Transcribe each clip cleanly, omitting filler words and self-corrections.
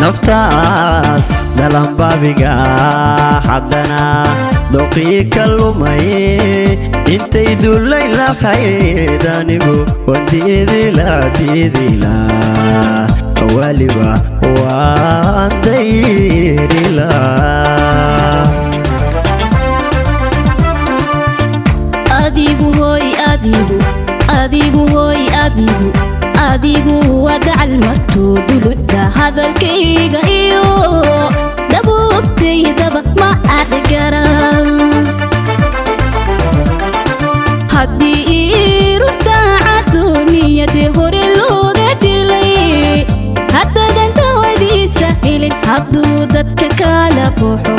Naftaas dhalanbaabiga haddana doqii ka lumay intay dullay lahayd anigu waan diidila diidila waliba waan dayrila. Adigu hooy adigu, adigu hooy adigu, adigu waa dacal martuu dulucda hadalkayga iyo dabuubtaydaba ma aad garan. Haddii ii ruux daacado niyadii hore looga dilay, haddaadan dawadiisa helin, hadduu dadka kala baxo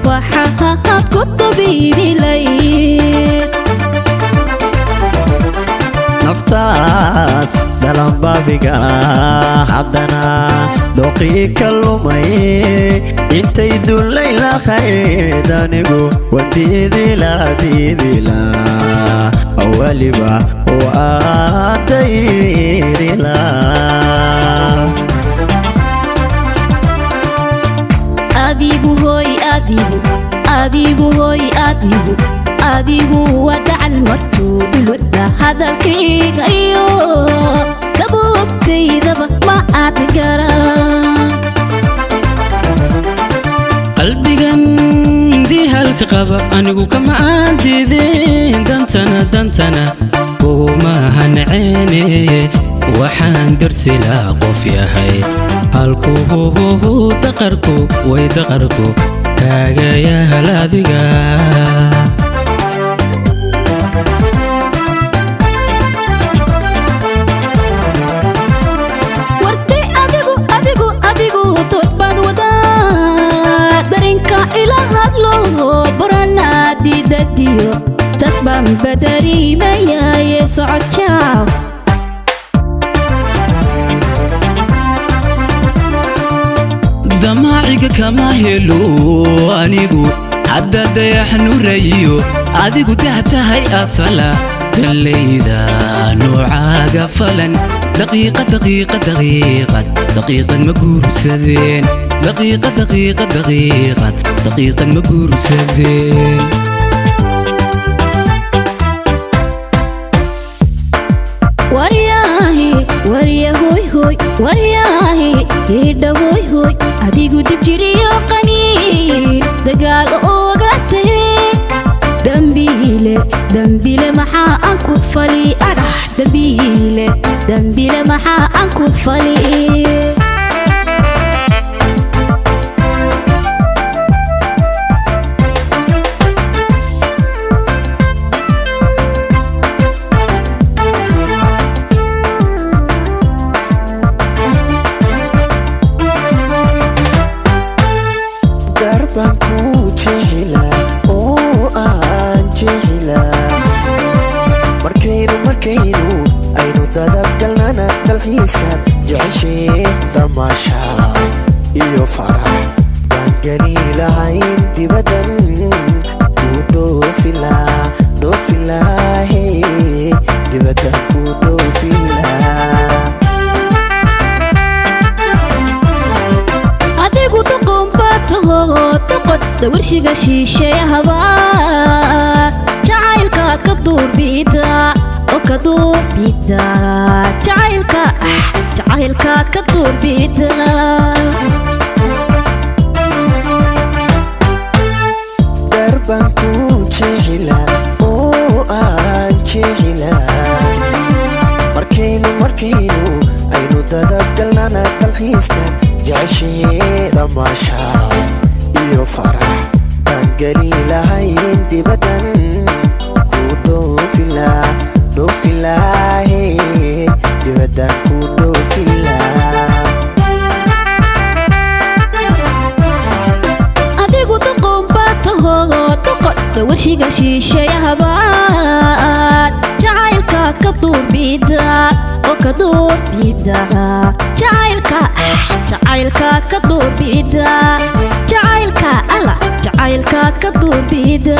waxaad ku tabiibilayd. Naftaas dhalanbaabiga haddana doqii ka lumay intay dullay lahayd anigu waan diidila diidila waliba waan dayrila. Adigu hooy adigu, adigu hooy adigu, adigu waa dacal martuu dulucda hadalkayga iyo dabuubtaydaba ma aad garan. Qalbigan dihalka qaba anigu kama aan diidin, dantana dantana kuma hanceene, waxaan darsilaa qof yahay halkuhu daqarku way daqarku kaaga yahal adiga. Wartay adigu adigu adigu dood baad wadaa, darinka ila hadlo barana diidadiyo tas baan badariimayaaye socod jaaw. Damaaciga kama helo anigu hadda dayax nurayo, adigu dahab tahay asala dallayda noocaaga falan daqiiqad daqiiqad daqiiqad daqiiqad ma guursadeen, daqiiqad daqiiqad daqiiqad daqiiqad ma guursadeen. Waryaahi warya hoy hoy waryaahi hidha hoy hoy, adigu dib jiriyo qaniin dagaal ooga tahe, dambiile dambiile maxaa aan ku fali agah, dambiile dambiile maxaa aan ku fali. Darbaan ku jeclaa oo aan jeclaa markaynu markaynu aynu dadabgalnana dalxiiskaad jeceshee damaasha iyo farax baan geli lahayn, dibaddan ku dhoofilaa dhoofilaahe, dibaddan ku dhoofilaa. Adigu doqon baad taho doqon, dawarshiga shiisheeyahaba jacaylka ka duurbida oo ka duurbida jacaylka, jacaylka ka duurbida. Darbaan ku jeclaa oo aan jeclaa markaynu markaynu aynu dadabgalnana dalxiiskaad jeceshee damaasha iyo farax baan geli lahayn, dibaddan ku dhoofilaa dhoofilaahe, dibaddan ku dhoofilaa. Adigu doqon baad taho doqon, dawarshiga shiisheeyahaba jacaylka ka duurbida oo ka duurbida jacaylka, jacaylka ka duurbida jacaylka, alla jacaylka ka duurbida.